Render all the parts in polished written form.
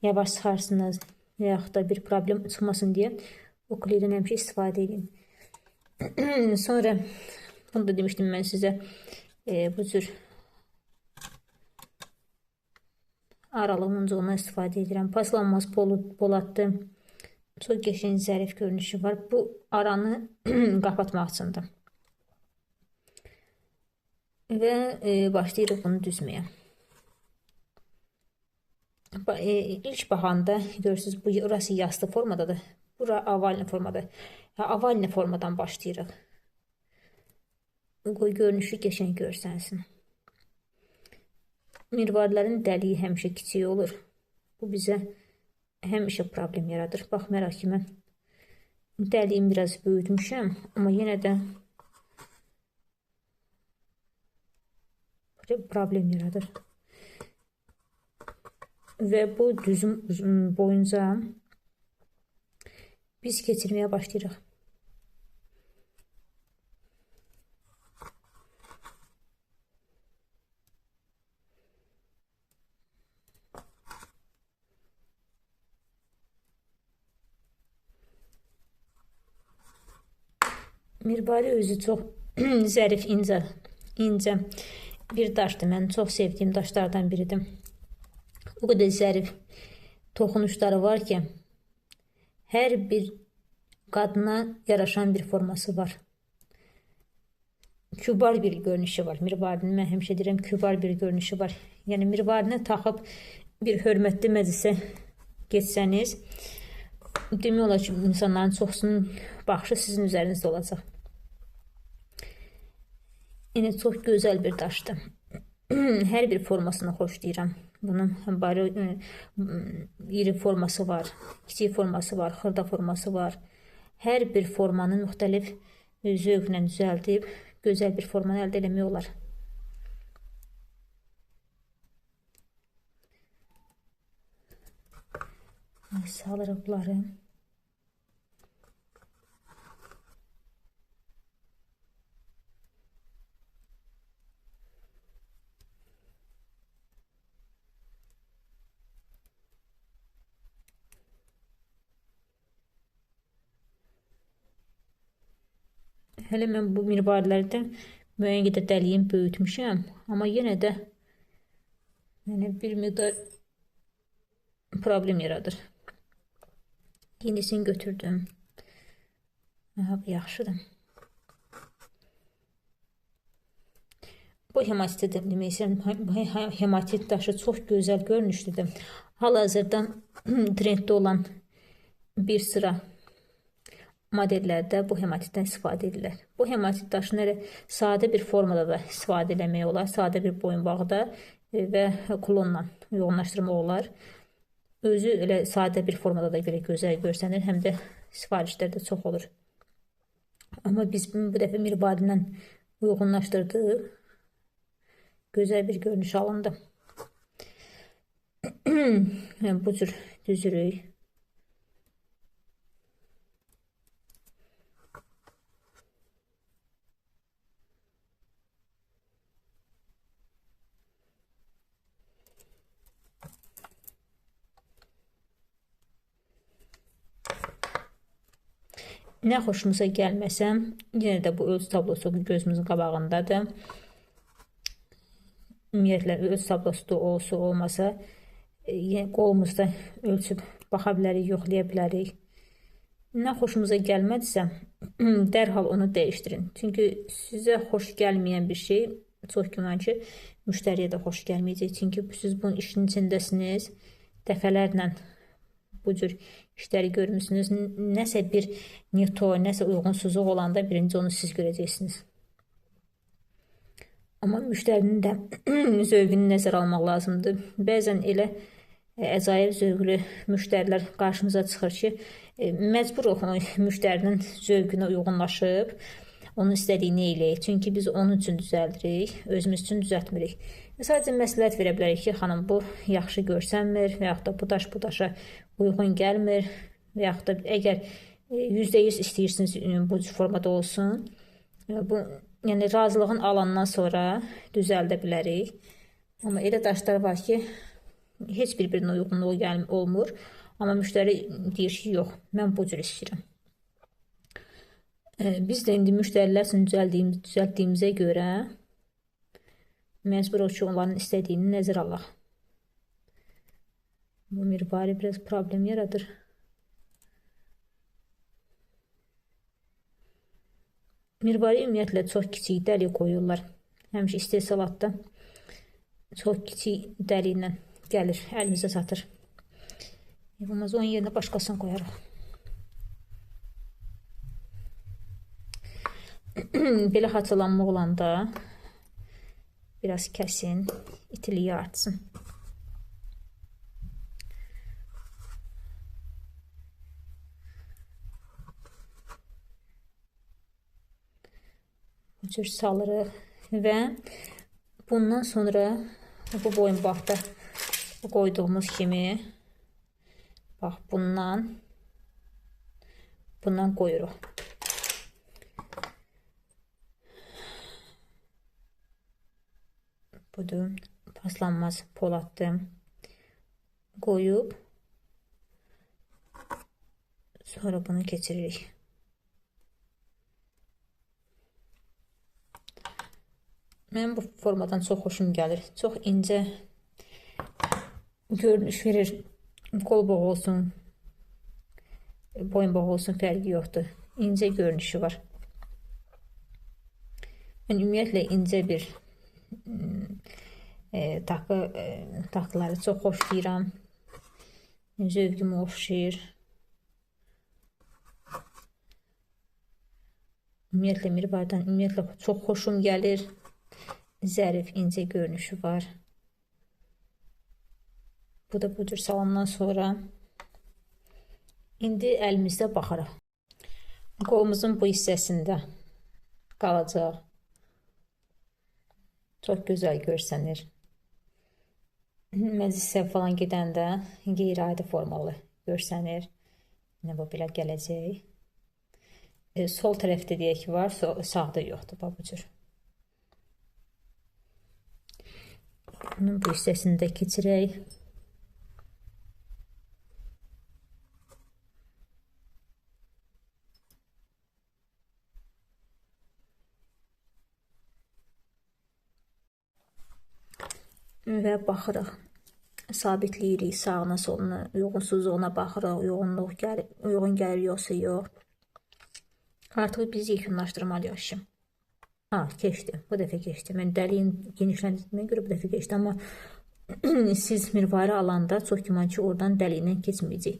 yavaş çıxarsınız və yaxud da bir problem çıxmasın deyə o kleydən həmişə istifadə edin. Sonra bunu da demişdim mən sizə, bu cür aralıq muncuğundan istifadə edirəm. Paslanmaz poladdır. Çox qəşəng, zərif görünüşü var. Bu aranı qapatmaq üçündür. Və başlayırıq bunu düzməyə. İlk baxanda görürsünüz, bu orası yastı formadadır. Bura avalni formadadır. Avalni formadan başlayırıq. Qoy görünüşü qəşəng görsənsin. Mirvarilərin dəliyi həmişə kiçik olur. Bu bizə həmişə problem yaradır. Baxmayaraq ki, mən dəliyimi biraz böyütmüşəm, amma yenə də problem yaradır. Və bu düzüm boyunca biz keçirməyə başlayırıq. Mirvari özü çox zərif, incə bir daşdır. Mən çox sevdiyim daşlardan biridir. O qədər zərif toxunuşları var ki, hər bir qadına yaraşan bir forması var. Kübar bir görünüşü var. Mirvarinin, mən həmişə deyirəm, kübar bir görünüşü var. Yəni, mirvarini taxıb bir hörmətli məclisə getsəniz, demək olar ki, insanların çoxsunun baxışı sizin üzərinizdə olacaq. Yəni, çox gözəl bir daşdır. Hər bir formasını xoşlayıram. Bunun bari iri forması var, kiçik forması var, xırda forması var. Hər bir formanı müxtəlif zövqlə düzəldib gözəl bir formanı əldə eləmək olar. Salırıq bunları. Hələ mən bu mirvarilərdə müəyyən qədər dəliyimi böyütmüşəm, amma yenə də yəni bir miqdar problem yaradır. Yenisini götürdüm. Aha, bu yaxşıdır. Bu hematitdir. Demək istəyirəm, bu hematit daşı çox gözəl görünüşlüdür. Hal-hazırda trenddə olan bir sıra modellərdə bu hematitdən istifadə edirlər. Bu hematit daşını elə sadə bir formada da istifadə eləmək olar. Sadə bir boyunbağda və klonla yoğunlaşdırmaq olar. Özü elə sadə bir formada da belə gözəl görsənir. Həm də sifarişlər də çox olur. Amma biz bu dəfə mirvarindən uyğunlaşdırdıq. Gözəl bir görünüş alındı. Yəni, bu cür düzürük. Nə xoşumuza gəlməsə, yenə də bu ölçü tablosu gözümüzün qabağındadır. Ümumiyyətlə, ölçü tablosu da olsa, olmasa, yenə qolumuzda ölçüb baxa bilərik, yoxlaya bilərik. Nə xoşumuza gəlmədisə, dərhal onu dəyişdirin. Çünki sizə xoş gəlməyən bir şey, çox güman ki, müştəriyə də xoş gəlməyəcək. Çünki siz bunun işin içindəsiniz, dəfələrlə bu cür işləri görmüsünüz. Nəsə bir neto, nəsə uyğunsuzluq olanda birinci onu siz görəcəksiniz. Amma müştərinin də zövqünü nəzərə almaq lazımdır. Bəzən elə əcaib zövqlü müştərilər qarşımıza çıxır ki, məcburuq müştərinin zövqünə uyğunlaşıb onun istədiyini eləyək. Çünki biz onun üçün düzəldirik, özümüz üçün düzəltmirik. Sadəcə məsləhət verə bilərik ki, xanım, bu yaxşı görsənmir və yaxud da bu daş bu daşa uyğun gəlmir və yaxud da əgər %100 istəyirsiniz bu formada olsun, bu, yəni razılığın alandan sonra düzəldə bilərik. Amma elə daşlar var ki, Heç bir-birinə uyğunluğu olmur. Amma müştəri deyir ki, yox, mən bu cür istəyirəm. Biz də indi müştərilər üçün düzəltdiyimizə görə məcburuq ki, onların istədiyini nəzərə alaq. Bu mirvari biraz problem yaradır. Mirvari ümumiyyətlə çox kiçik dəlik qoyurlar. Həmişə istehsalatda çox kiçik dəliklə gəlir, əlimizə çatır. Olmaz, onun yerinə başqasını qoyarıq. Belə haçalanma olanda biraz kəsin, itiliyi artsın. Bu cür salırıq və bundan sonra bu boyunbaqda qoyduğumuz kimi bax bundan qoyuruq. Budur, paslanmaz poladdır. Qoyub sonra bunu keçiririk. Mənim bu formadan çox xoşum gəlir. Çox incə görünüş verir. Qol bağı olsun, boyun bağı olsun, fərqi yoxdur. İncə görünüşü var. Mən ümumiyyətlə incə bir takıları çox xoşlayıram. Zövqümə oxşayır. Ümumiyyətlə mirvardan ümumiyyətlə çox xoşum gəlir. Zərif, incə görünüşü var. Bu da bu cür salamdan sonra indi əlimizdə baxarıq. Qolumuzun bu hissəsində qalacaq. Çox gözəl görsənir. Məclisə falan gedəndə qeyri-adi formalı görsənir. Yine bu belə gələcək. Sol tərəfdə deyək ki var, sağda yoxdur. Bax bu cür. Bunun bu hissəsini də keçirək. Və baxırıq, sabitləyirik sağına, soluna, uyğunsuzluğuna baxırıq, uyğun gəlir yoxsa yox. Artıq biz yekunlaşdırmalıyıq işi. Ha, keçdi, bu dəfə keçdi. Mən dəliyin genişləndirdiyimə görə bu dəfə keçdi, amma siz mirvari alanda çox güman ki, oradan dəliyindən keçməyəcək.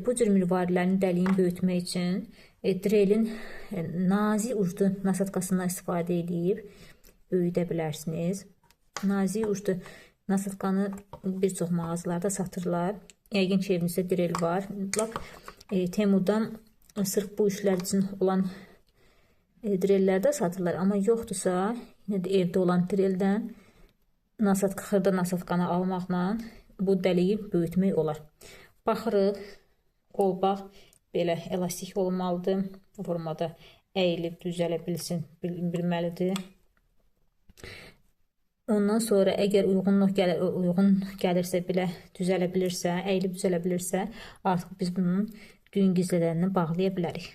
Bu cür mirvarilərin dəliyini böyütmək üçün drelin nazik uclu nasatkasından istifadə edib böyüdə bilərsiniz. Nazik uclu nasatkanı bir çox mağazalarda satırlar. Yəqin ki, evinizdə drel var. Lap Temudan sırf bu işlər üçün olan drellərdə satırlar. Amma yoxdursa, yenə də evdə olan dreldən xırda nasatkanı almaqla bu dəliyi böyütmək olar. Baxırıq, qolbaq belə elastik olmalıdır. Formada əyilib düzələ bilsin, bilməlidir. Ondan sonra əgər uyğun gəlirsə, belə düzələ bilirsə, əyilib düzələ bilirsə, artıq biz bunun düyün gizlədənini bağlaya bilərik.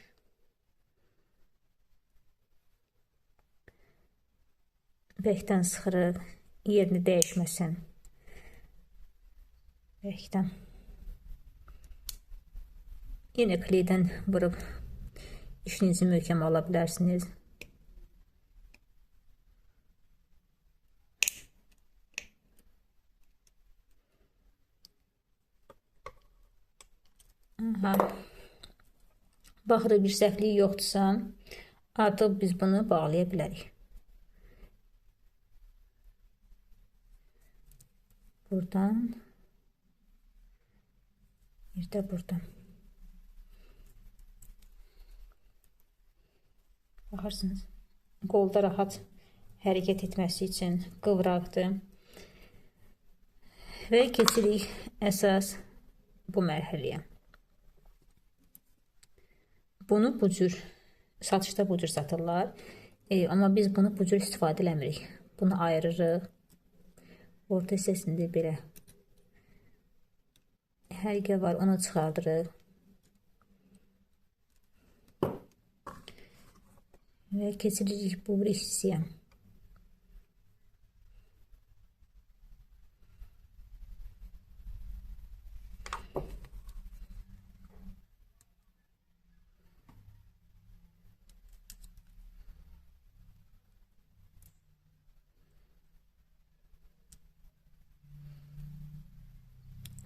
Bərkdən sıxırıq, yerini dəyişməsin. Bərkdən. Yenə kleydən vurub işinizi möhkəm ala bilərsiniz. Aha. Baxırıq bir səhvlik yoxdursa, artıq biz bunu bağlaya bilərik. Buradan, bir də buradan. Baxırsınız, qolda rahat hərəkət etməsi üçün qıvraqdır. Və keçirik əsas bu mərhələyə. Bunu bu cür, satışda bu cür satırlar. Amma biz bunu bu cür istifadə eləmirik. Bunu ayırırıq. Orta hissəsində belə həlqə var, onu çıxardırıq. Və keçiririk bu bir hissəyə.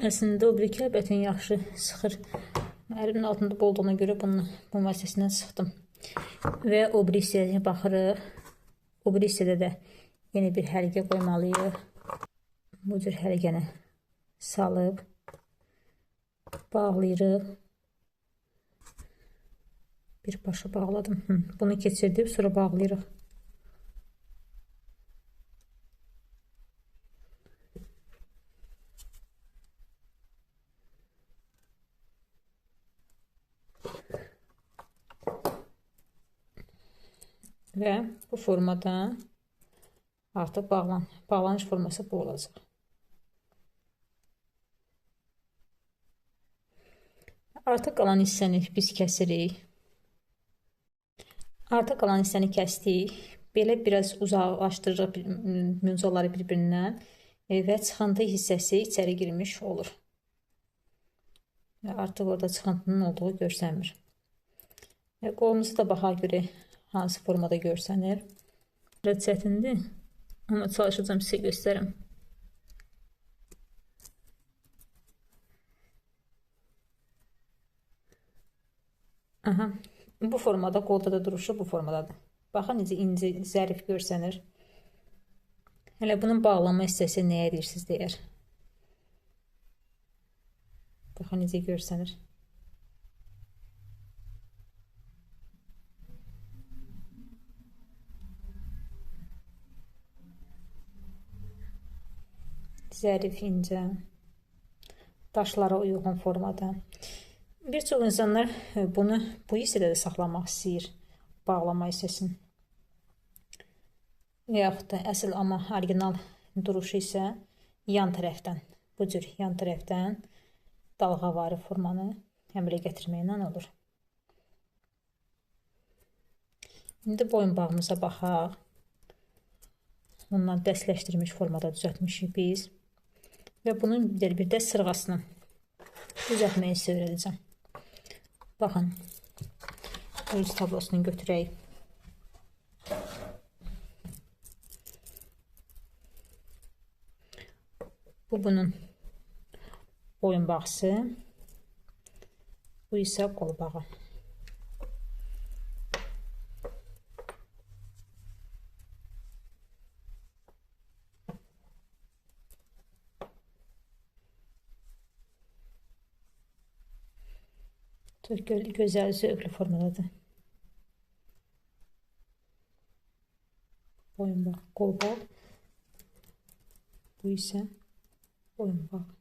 Əslində o biri kəlbətin yaxşı sıxır. Əlimin altında bu olduğuna görə bunu bu vasitəsindən sıxdım. Və o biri hissəyə baxırıq. O biri hissədə də yenə bir həlqə qoymalıyıq. Bu cür həlqəni salıb bağlayırıq. Bir başa bağladım. Bunu keçirdib sonra bağlayırıq. Və bu formada artıq bağlanış forması bu olacaq. Artıq qalan hissəni biz kəsirik. Artıq qalan hissəni kəsdik. Belə biraz uzaqlaşdırırıq müncaları bir-birindən və çıxıntı hissəsi içəri girmiş olur. Və artıq orada çıxıntının olduğu görsənmir. Və qolumuzu da baxa görə hansı formada görsənir. Biraz çətindir, amma çalışacağım sizə göstərim. Aha, bu formada qolda da duruşu bu formadadır. Baxın necə incə, zərif görsənir. Hələ bunun bağlama hissəsi nəyə deyirsiniz deyər. Baxın necə görsənir. Zərif, incə, daşlara uyğun formada. Bir çox insanlar bunu bu hissədə də saxlamaq istəyir, bağlama hissəsini. Və yaxud da əsl amma orijinal duruşu isə yan tərəfdən, bu cür yan tərəfdən dalğavari formanı əmələ gətirməklə olur. İndi boyunbağımıza baxaq. Ondan dəstləşdirilmiş formada düzəltmişik biz. Və bunun bir də sırğasını düzəltməyi sizə öyrədəcəm. Baxın, ölçü tablosunu götürək. Bu bunun boyunbağısı, bu isə qolbağı. Çox gözəl, zövqlü formadadır. Boyunbağ, qolbağ. Bu isə boyunbağ.